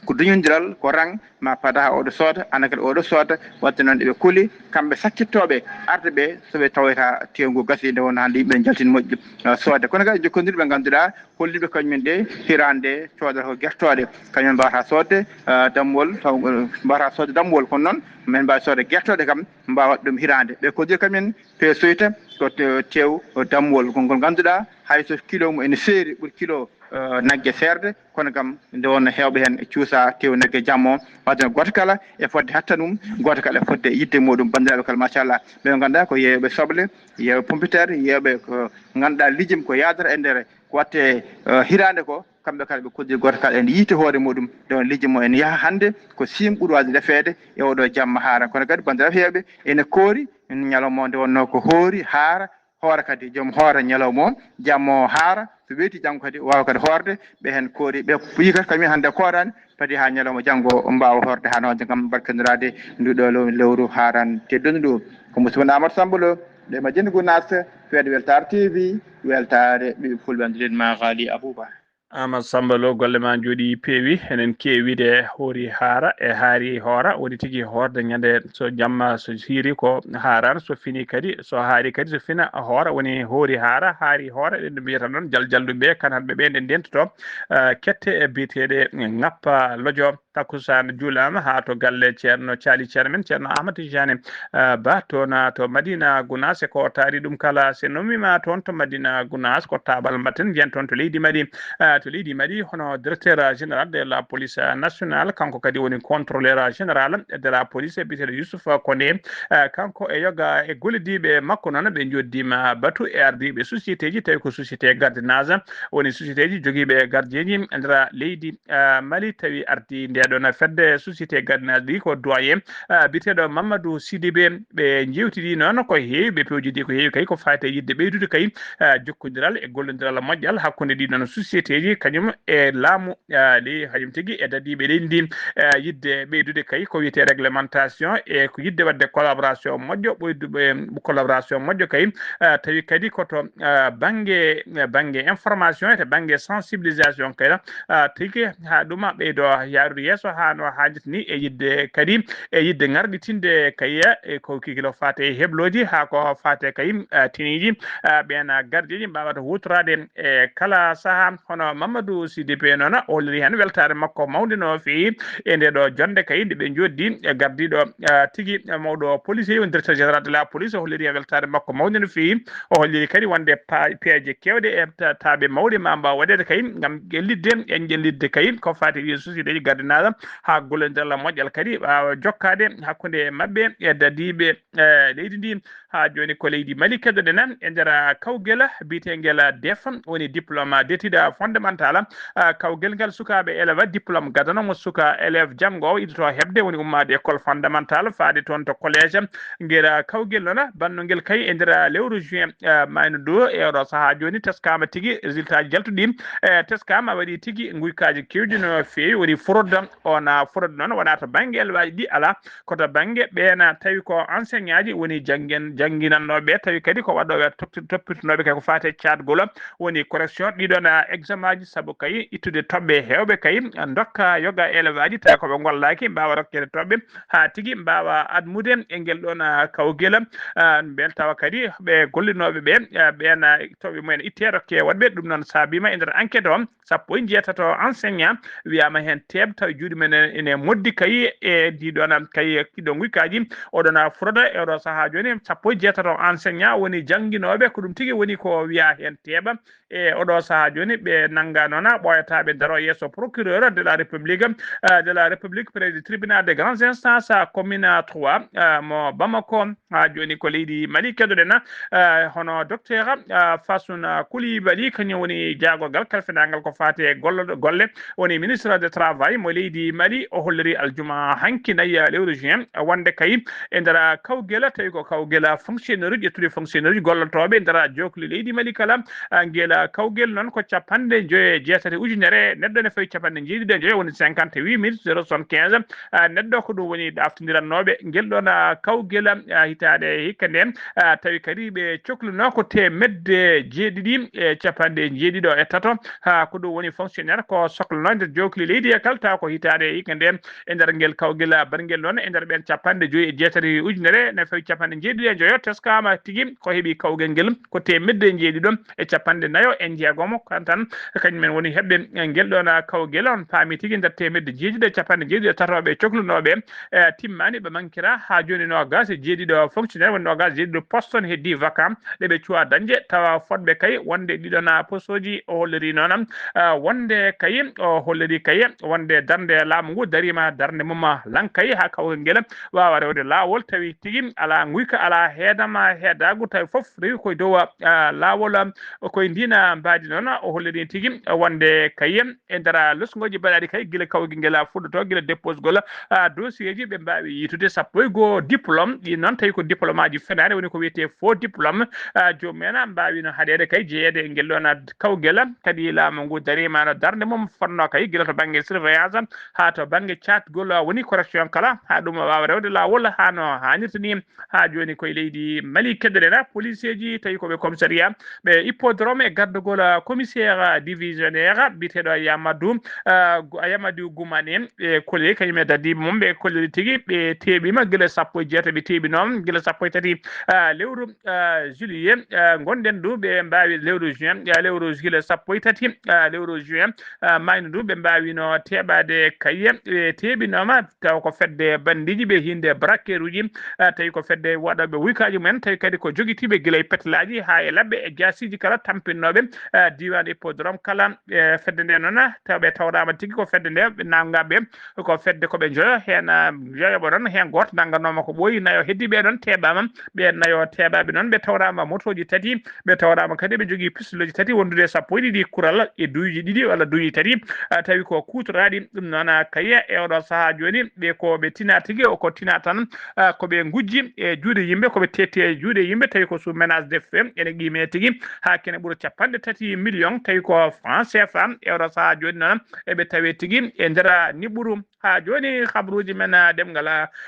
ko duñondiral, ko rang, ma paada ha oɗo sooda, ana kadi oɗo sooda, wadde noon eɓe kuli, kamɓe sakkittooɓe arde ɓe, so ɓe tawoyta tew ngu gasi, nde wonno hannde yimɓe njaltini moƴƴi, eh, soodde. Kono kadi jokkondirɓe ngannduɗaa, holliɓe kañumen de, hiraande coodata ko gertooɗe, kañumen mbawata soodde, eh, dammuwol, taw, eh, mbawata soodde dammuwol, kono noon men mbaawi soodde gertooɗe kam, mbawat ɗum hiraande. Ɓe kolliri kañumen peesoyta ko te-, tew dammuwol, ngol ngol ngannduɗaa, hay so kilo mum ene seeri, ɓuri kilo, eh, nagge seerde, kono kam nde wonno heewɓe heen cuusa tew nagge jamma o, wadde gooto kala e fodde hatta mum, gooto kala e fodde yiɗde muɗum. Banndiraaɓe kala, machallah, ɓe ngannduɗaa ko yeeyooɓe soble, yeeyooɓe pompiteer, yeeyooɓe ko ngannduɗaa lijum ko yaadata e nder ko watte, eh, hiraande ko, kamɓe kala ɓe kolliri gooto kala ene yiita hoore muɗum, ɗon lijum o ene yaha hannde ko siim ɓuri waasde defeede e oɗo jamma haaran. Kono kadi banndiraaɓe heewɓe ene koori ñalawma o nde wonno ko hoori haara, hoora kadi, joom hoora ñalawma o, jamma o haara, so weeti janngo kadi waawa kadi hoorde, ɓe heen koori, ɓe yiyi kadi kañum hannde kooraani, padi haa ñalawma janngo mbaawa hoorde haa noon ngam barkiniraade ndu ɗo lew-, lewru haaran teddundu ndu. Ko musidɗo Amadou Samba Lo, ɗo e Madina Gounass, fedde Weltaare T V, weltaare ɓiɓɓe fulɓe, annduɗen ma Ghali Abouba. Amadou Samba Lo, golle ma njooɗi peewi, enen keewi de hoori haara e haari hoora, woni tigi hoorde ñande so jamma so hiiri ko haaran, so fini kadi, so haari kadi so fina hoora, woni hoori haara, haari hoora, eɗen mbiyata noon jal jalluɓe, kan hanɓe ɓe nde ndentoto, eh, kette e biyeteeɗe ngappa lojo. Takkusaan juulaama haa to galle Ceerno Caali, Ceerno men, Ceerno Ahmad Tijani, eh, Ba, toon, ah, to Madina Gunaas. E ko taari ɗum kala, so en ummiima toon to Madina Gunaas, ko taabal mbatten, njiyen toon to leydi Mali. Eh, to leydi Mali, hono directeur général de la police nationale, kanko kadi woni contrôleur général de la police, biyeteeɗo Youssouf Kondé. Eh, kanko e yoga e gollidiiɓe makko noon, ɓe njoddiima batu e ardiiɓe société ji, tawi ko société gardiennage, woni société ji jogiiɓe gardien ji e nder leydi, eh, Mali, tawi ardii nde ɗoon fedde société gardiennage ɗi ko doyen, eh, biyeteeɗo Mamadou Sidibé. Ɓe njeewtidi noon ko heewi, ɓe pewjidi ko heewi kay, ko faati e yiɗde ɓeydude kay, eh, jokkondiral e gollondiral moƴƴal hakkunde ɗii ɗoon société ji, kañum e laamu, eh, ley, kañum tigi e dadiiɓe leydi ndi, eh, yiɗde ɓeydude kay ko wiyetee réglementation e ko yiɗde waɗde collaboration moƴƴo, ɓoydu-, ɓe-, collaboration moƴƴo kay, eh, tawi kadi ko to, eh, bannge, eh, bannge information e to bannge sensibilisation kay, eh, tigi haa ɗuma ɓeydo yaarude yeeso haa no haajata ni e yiɗde kadi, e yiɗde ŋarɗitinde kay, e ko kikilo faate e heblooji haa ko faate kay, eh, tiniiji, eh, ɓeen gardiiɗi mbaawata huutoraade e kala sahaa. Hono Mamadou Sidibé noon, o holliri heen weltaare makko mawnde no feewi e nde ɗo jonnde kay, nde ɓe njoddi e gardiiɗo, eh, tigi mawɗo policier, woni directeur général de la police, o holliri heen weltaare makko mawnde no feewi. O holliri kadi wonde pa-, peeje keewɗe e ta-, taaɓe mawɗe ma mbaaw waɗeede kay ngam ƴellitde, en ƴellitde kay ko faati e société ji gardiennage haa gollondiral moƴƴal kadi ɓaawa jokkaade hakkunde maɓɓe e dadiiɓe, eh, leydi ndi. Haa jooni ko leydi Mali keɗoɗen e nder kawgel biyeteengel DEF, woni diplôme d'études fondamentales. Ah, kawgel ngal sukaaɓe élève diplôme gadano mo suka élève janngoowo idotoo heɓde, woni ummaade école fondamentale faade toon to collège. Ngel kawgel noon, bannugel kay e nder lewru juin, eh, mayno ɗo e oɗo sahaa jooni, teskaama tigi résultat ji jaltuɗi, eh, teskaama, waɗi tigi nguykaaji keewɗi no feewi, woni fraude. On, ah, fraude noon wonaa to bannge élève ji ɗi alaa, ko to bannge ɓeen tawi ko enseignant ji woni janngen-, jannginannooɓe, tawi kadi ko waɗooɓe topti-, toppitunooɓe kay ko faati e caatgol, woni correction ɗii ɗoon, ah, examen Sabu kay ittude toɓɓe heewɓe kay dokka yoga élève aji tawi ko ɓe ngollaaki, mbaawa rokkeede toɓɓe haa tigi mbaawa admude e ngel ɗoon, ah, kawgel. Ah, mbel tawa kadi ɓe gollinooɓe ɓe, ah, ɓeen, ah, toɓɓe mumen ittee rokkee waɗɓe. Ɗum noon saabiima e nder enquête o, sappo e njeetato enseignant wiyaama heen teeɓ, tawi juuɗe men ene moddi kay e ndi ɗoon kay ɗiɗo nguykaaji. Oɗon a froda e oɗo sahaa jooni, sappo e jeetato enseignant woni jannginooɓe, ko ɗum tigi woni ko wiyaa heen teeɓa. E oɗo sahaa jooni, ɓe nannga noon, ɓooyata ɓe ndaro yeeso procureur de la République, euh, de la République près du tribunal de grande instance, euh, commune trois, euh, mo Bamako. Haa jooni ko leydi Mali keɗoɗen, euh, hono docteur, euh, Fasouna Coulibaly, kañum woni jaagorgal kalfinaangal ko faati e golle, golle, woni ministre de travail mo leydi Mali. O holliri aljuma hanki nayi lewru juin wonde kay e nder kawgel, tawi ko kawgel fonctionnaire uji, ƴettude fonctionnaire uji gollotooɓe e nder jookli leydi Mali kala. Ah, ngel kawgel noon ko capanɗe joyo e jeetati ujunere neɗɗo ne fawi capanɗe jeeɗiɗi e joyo, woni cinquante-huit mille soixante-quinze, ah, neɗɗo. Ko ɗum woni ɗaftindirannooɓe ngel ɗoon, ah, kawgel, ah, hitaande hikka nde, ah, tawi kadi ɓe cokluno ko teemedde jeeɗiɗi e capanɗe jeeɗiɗo e tato. Ha, ko ɗum woni fonctionnaire ko soklanoo nder jookli leydi e kala, tawa ko hitaande hikka nde e nder ngel kawgel, ah, barngel noon e nder ɓeen capanɗe joyi e jeetati ujunere ne fawi capanɗe jeeɗiɗi e joyo teskaama tigi ko heɓi kawgel ngel ko teemedde jeeɗiɗo e capanɗe nayo e jeegomo. Kan tan kañum men woni heɓde ngel ɗoon kawgel. On paami tigi nder teemedde jeeɗiɗo e capanɗe jeeɗiɗo e tatooɓe coklunooɓe, eh, timmaani ɓe mankira haa jooni noogaas e jeeɗiɗo fonctionnaire, woni noogaas e jeeɗiɗo poste on heddii vacant ɗe ɓe cuwaa dañde, tawa fotɓe kay wonde ɗiɗon postooji. O holliri noon, ah, wonde kay, o holliri kay wonde darnde laamu ngu dariima darnde mum lankay haa kawgel ngel waawa rewde laawol, tawi tigi alaa nguyka, alaa heedama, heedaagu, tawi fof rewi koye dow, ah, laawol, ah, koye ndiin mbaadi noon. O holliri tigi wonde kay e nder losngooji baɗaaɗi kay gila kawgel ngel fuɗɗotoo, gila déposegol, ah, dossier ji, ɓe mbaawi yiytude sappo e goo diplôme. Ɗi noon tawi ko diplôme aji fenaani, woni ko wiyetee faux diplôme. Ah, joomum en mbaawino haɗeede kay jeyeede e ngel ɗoon kawgel. Kadi laamu ngu dariima no darnde mum fotnoo kay gila to bannge surveillance haa to bannge caatgol, woni correction kala, haa ɗum waawa rewde laawol haa no haanirta ni. Haa jooni koye leydi Mali keɗoɗen, policeeji tawi ko ɓe commissariat, ɓe hippodrome e gardagol commissaire divisionnaire biyeteeɗo Yamadou, ah, Gu-, Yamadou Goumane, ɓe kolliri kañum e dardiiɓe mum, ɓe kolliri tigi, ɓe teeɓiima gila sappo e jeetati, ɓe teeɓi noon gila sappo e tati, ah, lewru, ah, juillet, ah, ngonɗen du, ɓe mbaawi lewru juin, ah, lewru gila sappo e tati, ah, lewru juin, ah, maayno du, ɓe mbaawino teeɓaade kay, ɓe teeɓinooma taw ko fedde bandiiji ɓe hiinde braqueur uji, ah, tawi ko fedde waɗooɓe wuykaaji mumen, tawi kadi ko jogitiiɓe gila e petelaaji haa e labbe e jaasiiji kala tampinnooɓe, ah, diiwaan hippodrome kala. Eh, fedde nde noon, taw ɓe tawraama tigi ko fedde nde ɓe nanngaa ɓe, ko fedde ko ɓe njoyo heen, ah, njoyo ɓe noon, heen gooto nannganooma ko ɓooyi, nayo heddii ɓe noon teeɓaama, ɓe nayo teeɓaaɓe noon ɓe tawraama motooji tati, ɓe tawraama kadi ɓe njogii pistolji tati wondude e sappo e ɗiɗi kural e duuji ɗiɗi walla duuji tati, ah, tawi ko kuutoraaɗi. Ɗum noon, ah, kay e oɗo sahaa jooni ɓe ko ɓe tinaa tigi, o ko tinaa tan, ah, ko ɓe ngujji e juuɗe yimɓe, ko ɓe tetti e juuɗe yimɓe, tawi ko sous menace de feu, ene qiimee tigi haa kene ɓura capanɗe tati million, tawi ko franc C F A. E oɗo sahaa jooni noon eɓe tawee tigi e nder niɓɓuru. Haa jooni, habruuji men, ah, ɗemngal,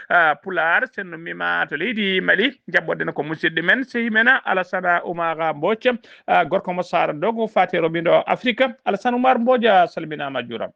ah, Pulaar, senndu mima to leydi Mali, njaɓɓoɗen ko musidɗo men, sehi men, Alassane Oumar Mbodj, ah, gorko mo Saara Ndogo, faate romindo Afrique. Alassane Oumar Mbodj, a salminaama, a juuraama.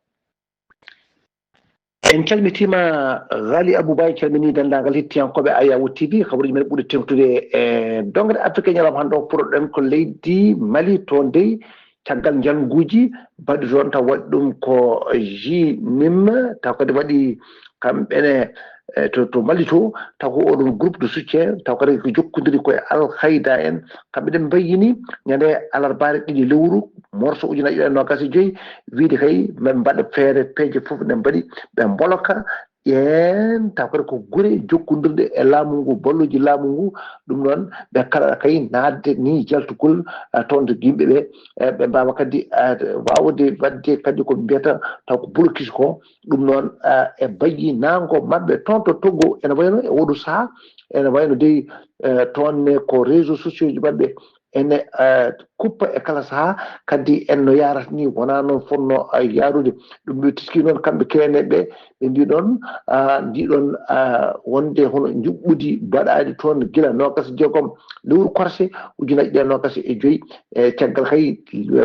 En calmitiima, Ghali Abou Ba, en calminii denndaangal hettiyankooɓe Ayawo T V, habruuji men ɓurɗi teeŋtude e dongre Afrique ñalawma hannde o, puɗɗoɗen ko leydi Mali, toon dey caggal njannguuji baɗɗi toon, taw waɗi ɗum ko J nim, taw kadi waɗi kamɓe ne, eh, to, to Mali to, taw ko oɗon groupe de soutien, taw kadi ko jokkondiri koye Al Qaida en, kamɓe ɗen mbayyini ñande alarbaare ɗiɗi lewru morso ujunaaji ɗiɗi e noogaas e joyi, wiide kay, men mbaɗa feere, peeje fof ne mbaɗi, ɓe mboloka ƴeen, taw kadi ko gure jokkondirɗe e laamu ngu, balluuji laamu ngu. Ɗum noon, ɓe kala kay naatde ni jaltugol, eh, toon to yimɓe ɓe, eh, ɓe mbaawa kadi, eh, waawde waɗde kadi ko mbiyata taw ko blocus ko. Ɗum noon, eh, e bayyinaango maɓɓe toon to Togo, ene wayno e oɗo sahaa, ene wayno dey, eh, toon ne ko réseaux sociaux ji maɓɓe, ene eh, kuppa e kala sahaa. Kadi en no yaarata ni, wonaa noon fotnoo eh, yaarude. Ɗum ɓe teski noon kamɓe keeneeɓe ɓe, ɓe mbii noon ah, ndii ɗoon ah, wonde hono njuɓɓudi baɗaadi toon gila noogas e jeegom lewru korse ujunaaji ɗiɗi e noogas e joy, e caggal kay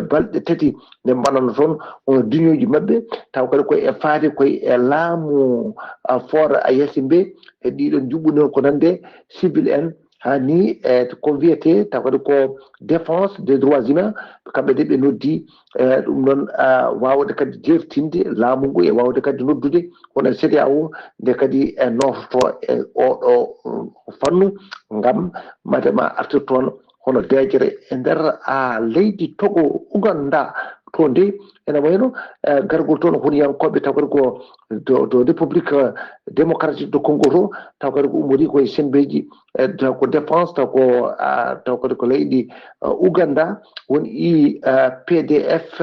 balɗe tati nde mbaɗanno toon hono duñooji maɓɓe, taw kadi koye e faade koye e laamu ah, foora a yasi mbe e ɗiɗon njuɓɓudi noon ko nande civil en, haa ni e ko wiyetee taw kadi ko défense des droits humains, kamɓe de ɓe noddi e ɗum noon ah, waawde kadi jeertinde laamu ngu e waawde kadi noddude wona C D A O nde kadi e noototoo e oɗo fannu ngam madema artir toon hono deejere e nder ah, leydi Togo, Uganda. To nde ene wayno eh, gargol toon huniyankooɓe taw kadi ko to, to République eh, démocratique de Congo to, taw kadi ko ummori koye sembeeji eh, taw ko défense, taw ko ah, taw kadi ko leydi eh, Uganda, woni I P D F.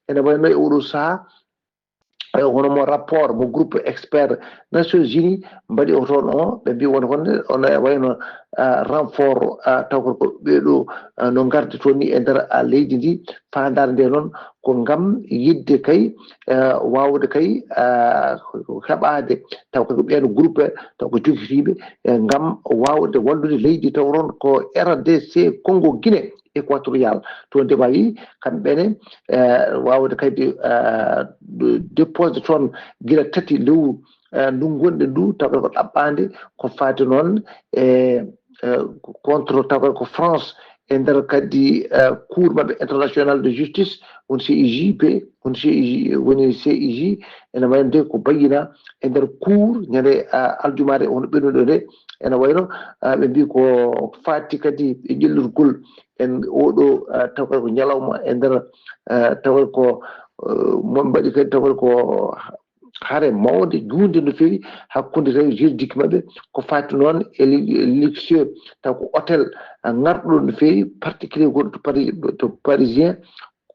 Ene wayno e oɗo sahaa eh, hono mo rapport mo groupe expert Nations Unies mbaɗi o toon o, ɓe mbii won honde ono e wayno ah, renfort ah, taw ko ɓeeɗo ah, no ngardi toon ni e nder ah, leydi ndi. Faandaare nde noon ko ngam yiɗde kay eh, waawde kay ah, heɓaade taw ko ɓeen groupe taw ko jogitiiɓe eh, ngam waawde wallude leydi taw toon ko R D C Congo, Guinée Équatoriale. To nde wayi kamɓe ne eh, waawde kadi eh, dépose toon gila tati lewru eh, ndu ngonɗen ndu, taw ko ɗaɓɓaande ko faati noon e eh, contre taw ko France e nder kadi eh, cour maɓɓe international de justice, woni C I J P, woni C I J, woni C I J, ene wayno de ko bayyina e nder cour ñande ah, aljumaare hono ɓennuɗo nde. Ene wayno ah, ɓe mbii ko faati kadi e ƴellirgol en oɗo ah, taw kadi ko ñalawma e nder ah, taw kadi ko eh, mo mbaɗi kadi taw kadi ko hare mawnde juunde no feewi hakkunde tawi juridique maɓɓe ko faati noon e li- e luxueux, taw ko hôtel ah, ngarɗo no feewi particulier gonɗo to Paris, to Parisien,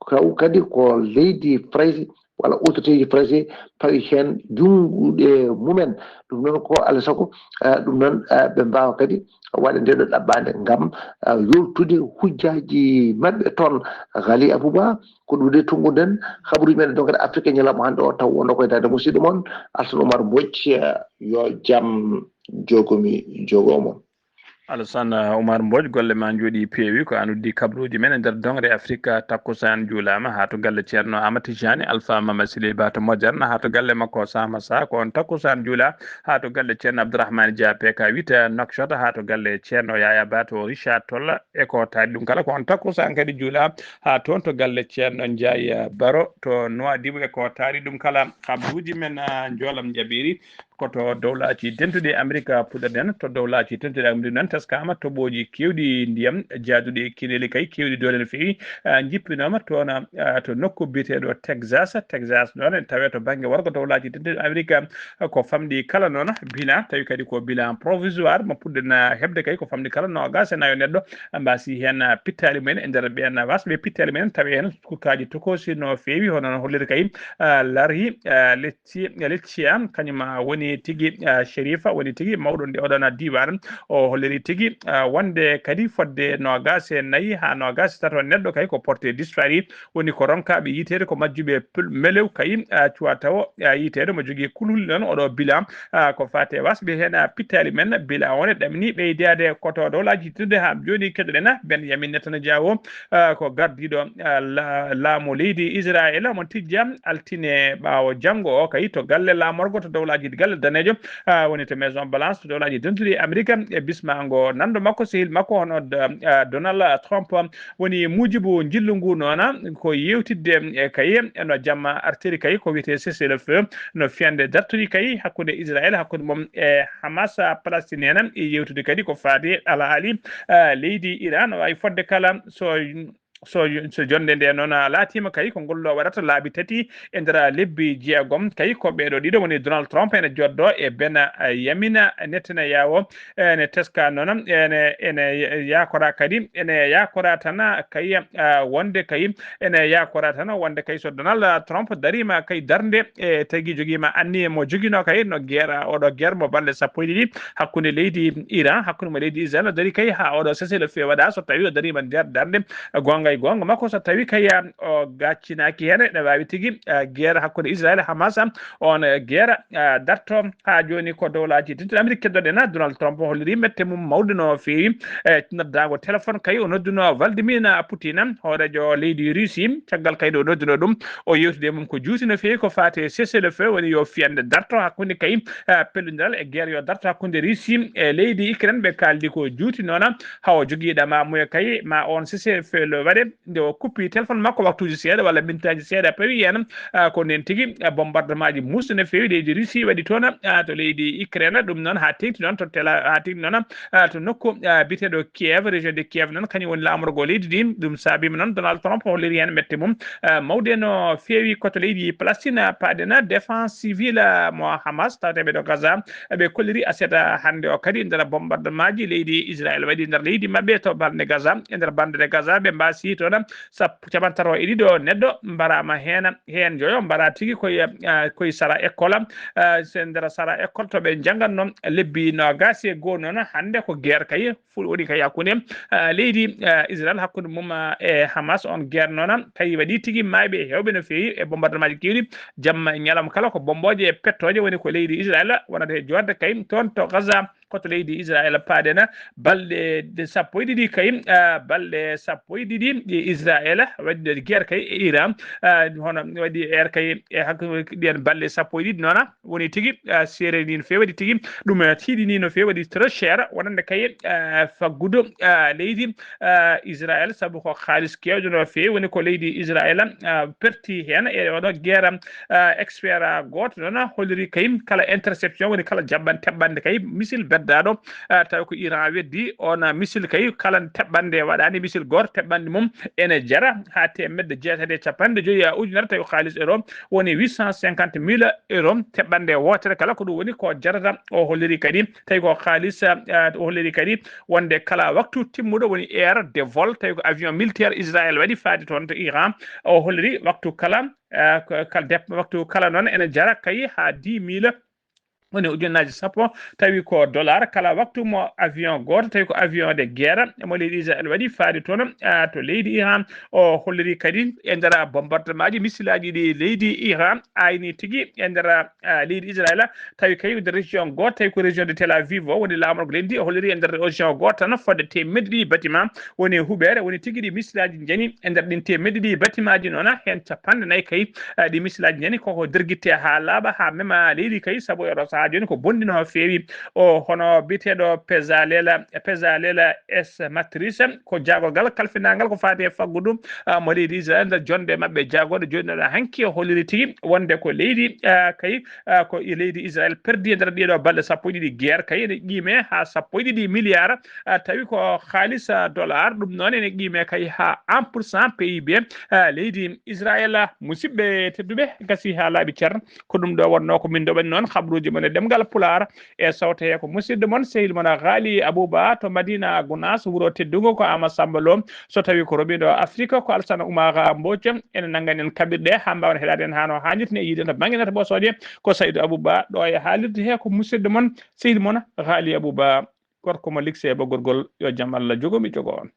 kaw kadi ko leydi Farayse walla autorité ji Farayse pawi heen junnguɗe mumen. Ɗum noon ko alaa sago ah, ɗum noon ah, ɓe mbaawa kadi waɗa nde ɗo ɗaɓɓaande ngam ah, yoltude hujjaaji maɓɓe toon. Ghali Abouba, ko ɗum de tunnguɗen habaruuji men e dongere Afrique ñalawma hannde o, taw wonno koye daande musidɗo mon Alsan Oumar Mbodj. Yo jam jogomi jogo mon. Alassane Oumar Mbodj, golle ma njooɗi peewi. Ko an uddi kabaruuji men e nder dongre Afrique. Takkusaan juulaama haa to galle Ceerno Amadou Tijani, Alpha Mama Sile Ba to Moderne, haa to galle makko Sama Sa. Ko on takkusaan juula haa to galle Ceerno Abdourahmane Dia, P K huit, Nouakchott, haa to galle Ceerno Yaya Ba to Richard Toll. E ko taari ɗum kala, ko on takkusaan kadi juula haa toon to galle Ceerno Ndiaye Baro to Nouadhibou. E ko taari ɗum kala, kabaruuji men, ah, njoolam njaɓiri ko to Dowlaaji Dentuɗi Amerika puɗɗoɗen. To Dowlaaji Dentuɗi Amerika noon, teskaama toɓooji keewɗi ndiyam, jaaduɗi e keneeli kay, keewɗi doole no feewi, ah, njippinooma toon, ah, to nokku biyeteeɗo Texas. Texas noon ene tawee to bannge worgo Dowlaaji Dentuɗi Amerika, ah, ko famɗi kala noon bilan, tawi kadi ko bilan provisoire mo puɗɗen, ah, heɓde kay, ko famɗi kala noogaas e nayo neɗɗo mbaasi heen, ah, pittaali mumen e nder ɓeen, ah, wasɓe pittaali mumen, tawi heen kurkaaji tokoosi no feewi, hono no holliri kay, ah, Larry, ah, Lecci-, Leccia, kañum, ah, woni tigi, ah, Sherifa, woni tigi mawɗo nde oɗon diiwaan. O holliri tigi, ah, wonde kadi fodde noogaas e nayi haa noogaas e tato neɗɗo kay ko porté disparu, woni ko ronkaaɓe yiyteede ko majjuɓe pul-, melew kay, ah, cuwa tawo, ah, yiyteede mo jogii kulhuli noon oɗo bilan, ah, ko faati e wasɓe heen, ah, pittaali men. Bilan o ne ɗamini ɓeydeede ko to Dowlaaji Dentuɗi haa jooni. Keɗoɗen Benjamin Netanyahu, ah, ko gardiiɗo, ah, la-, laamu leydi Israel, mo tijja altine ɓaawo janngo o kay to galle laamorgo to Dowlaaji, galle daneejo, ah, woni to Maison Blanche to Dowlaaji Dentuɗi Amerika e bismaango nanndo makko, sehil makko hono D-, ah, Donald Trump. Woni muujibu njillu ngu noona ko yeewtidde e kay no jamma artiri kay ko wiyetee cessez-le-feu no fiyande dartori kay hakkunde Israel, hakkunde mum e Hamas Palestine en, e yeewtude kadi ko faati e alhaali, ah, leydi Iran. Waawi fodde kala so So, so jonnde nde noon, ah, laatiima kay, ko ngol ɗo waɗata laabi tati e nder, ah, lebbi jeegom. Kay ko ɓeeɗo ɗiɗo woni Donald Trump ene jooɗdoo e Ben, ah, Yamina Netanyahu. Ene teska noon, ene, ene yaakora kadi, ene yaakora tan, ah, kay, ah, wonde kay, ene yaakora tan wonde kay so Donald Trump dariima kay darnde e tagi jogiima anniye mo joginoo kay no guerre, oɗo guerre mo balɗe sappo e ɗiɗi hakkunde leydi Iran, hakkunde mo leydi Israel, o dari kay haa oɗo cessez-le-feu waɗa. So tawi o dariima nder darnde goonga e goonga makko, so tawi kay, ah, o gaccinaaki heen, ene waawi tigi, ah, guerre hakkunde Israel e Hamas, on, eh, guerre, ah, darto haa jooni. Ko dowlaaji tedduɗi Amerik keddoɗen, Donald Trump holliri mette mum mawɗe no feewi, e noddaango téléphone kay o nodduno Vladimir Putin, hooreejo leydi Russie. Caggal kay nde o nodduno ɗum, o yewtidi e mum ko juuti no feewi ko faati e cessez-le-feu, woni yo fiyande darto hakkunde kay, ah, pellodiral e guerre yo darto hakkunde Russie e leydi Ukraine. Ɓe kaaldi ko juuti noona, hawo jogiiɗa ma muya kay, ma on cessez-le-feu waɗe. Nde o kuppi téléphone makko waktuuji seeɗa walla mintaaji seeɗa pawi heen, ah, ko ndeen tigi, ah, bombardement ji muusɗi no feewi leydi Russie waɗi toon, ah, to leydi Ukraine. Ɗum noon haa teŋti noon to tela-, haa teŋti noon, ah, to nokku, ah, biyeteeɗo Kiev, région de Kiev noon, kañum woni laamorgo leydi ndi. Ɗum saabiima noon Donald Trump holliri heen mette mum, ah, mawɗe no feewi ko to leydi Palestine, ah, paaɗen défense civile, ah, mo Hamas, tawteeɓe ɗo Gaza. Ɓe kolliri aset, ah, hannde o kadi nder bombardement ji leydi Israel waɗi nder leydi maɓɓe to bannde Gaza. E nder bannde Gaza ɓe mbaasi toon sappo, capantato e ɗiɗo neɗɗo mbaraama heen, heen joyo mbara tigi koye, ah, koye sara école, ah, se nder sara école to ɓe njanngatno lebbi noogaas e goo noon. Hannde ko guerre kay fu-, woni kay hakkunde, ah, leydi, ah, Israel, hakkunde mum, ah, e Hamas. On guerre noon tawi waɗi tigi maayɓe heewɓe no feewi e bombardement ji keewɗi. Jamma e ñalawma kala ko bombooje e pettooje woni ko leydi Israel wonata e joorde kay toon to Gaza. Ko to leydi Israel paaɗen balɗe de sappo e ɗiɗi kay, ah, balɗe sappo e ɗiɗi ɗi Israel waɗi guerre kay e Iran, ah, hono waɗi guerre kay e hakkunde ɗiyan balɗe sappo e ɗiɗi noona. Woni tigi, ah, seerani no feewi waɗi tigi, ɗum, ah, tiiɗini no feewi waɗi très cher wonande kay, ah, faggudu, ah, leydi, ah, Israel, sabu ko kaalis keewɗo no feewi woni ko leydi Israel, ah, perti heen e oɗo guerre, ah, expert, ah, gooto noon holliri kay kala interception woni kala jaɓɓan teɓɓande kay missile beddaaɗo, ah, tawi ko Iran weddi on, ah, missile kay kala teɓɓande waɗaani missile gooto teɓɓande mum ene jara haa teemedde jeetati e capanɗe joyi, ah, ujunere tawi ko kaalis euro woni huit cent cinquante mille euro teɓɓande wootere kala. Ko ɗum woni ko jarata o holliri kadi tawi ko kaalis, ah, o holliri kadi wonde kala waktu timmuɗo woni heure de vol tawi ko avion militaire Israël waɗi faade toon to Iran. O holliri waktu kala, ah, ko kala dep-, waktu kala noon ene jara kay haa dix mille, woni ujunnaaji sappo, tawi ko dollar kala waktu mo avion gooto, tawi ko avion de guerre mo leydi Israël waɗi faade toon, ah, to leydi Iran. O holliri kadi e nder bombardement ji, missile aji ɗi leydi Iran ayni tigi e nder, ah, leydi Israël, tawi kay ko nder région gooto, tawi ko région de Tel Aviv o woni laamorgo leydi ndi. O holliri e nder région gooto tan fodde teemedde ɗiɗi bâtiment woni huɓeere, woni tigi ɗi missile aji njani e nder ɗin teemedde ɗiɗi bâtiment ji noon, heen capanɗe nayi kay, ah, ɗi missile aji njani koko dergitte haa laaɓa, haa mema leydi kay, sabu e oɗo sahaa jooni ko bonɗi no feewi. O hono biyeteeɗo Pesalela, Pesalela S Matrice, ko jaagorgal kalfinaangal ko faati e faggudu, ah, mo leydi Israël nder jonde maɓɓe jaagorɗe jooɗinoɗo hanki. O holliri tigi wonde ko leydi, ah, kay, ah, ko e leydi Israël perdi e nder ɗiɗo balɗe sappo e ɗiɗi guerre kay ene qiime haa sappo e ɗiɗi milliard, ah, tawi ko kaalis, ah, dollar. Ɗum noon ene qiime kay haa un pour cent P I B, ah, leydi Israël. Musidɓe tedduɓe, gasi haa laaɓi cer. Ko ɗum ɗo wonnoo ko min ndoɓani noon habruuji mon e ɗemngal Pulaar. E sawte he ko musidɗo mon, sehil mon Ghali Abouba to Madina Gounass, wuro teddungo ko Ama Samba Lo. So tawi ko roɓiɗo Afrique ko Alsana Oumar Mbodj. Ene nanngani en kaɓirɗe haa mbaawen heɗaade en haa no haanirta ni e yiide to bannge nata ɓosooje. Ko Saydou Abouba ɗo e haalirde he ko musidɗo mon, sehil mon Ghali Abouba. Gorko mo Likse e ɓoggorgol, yo jam Allah jogo mi jogo on.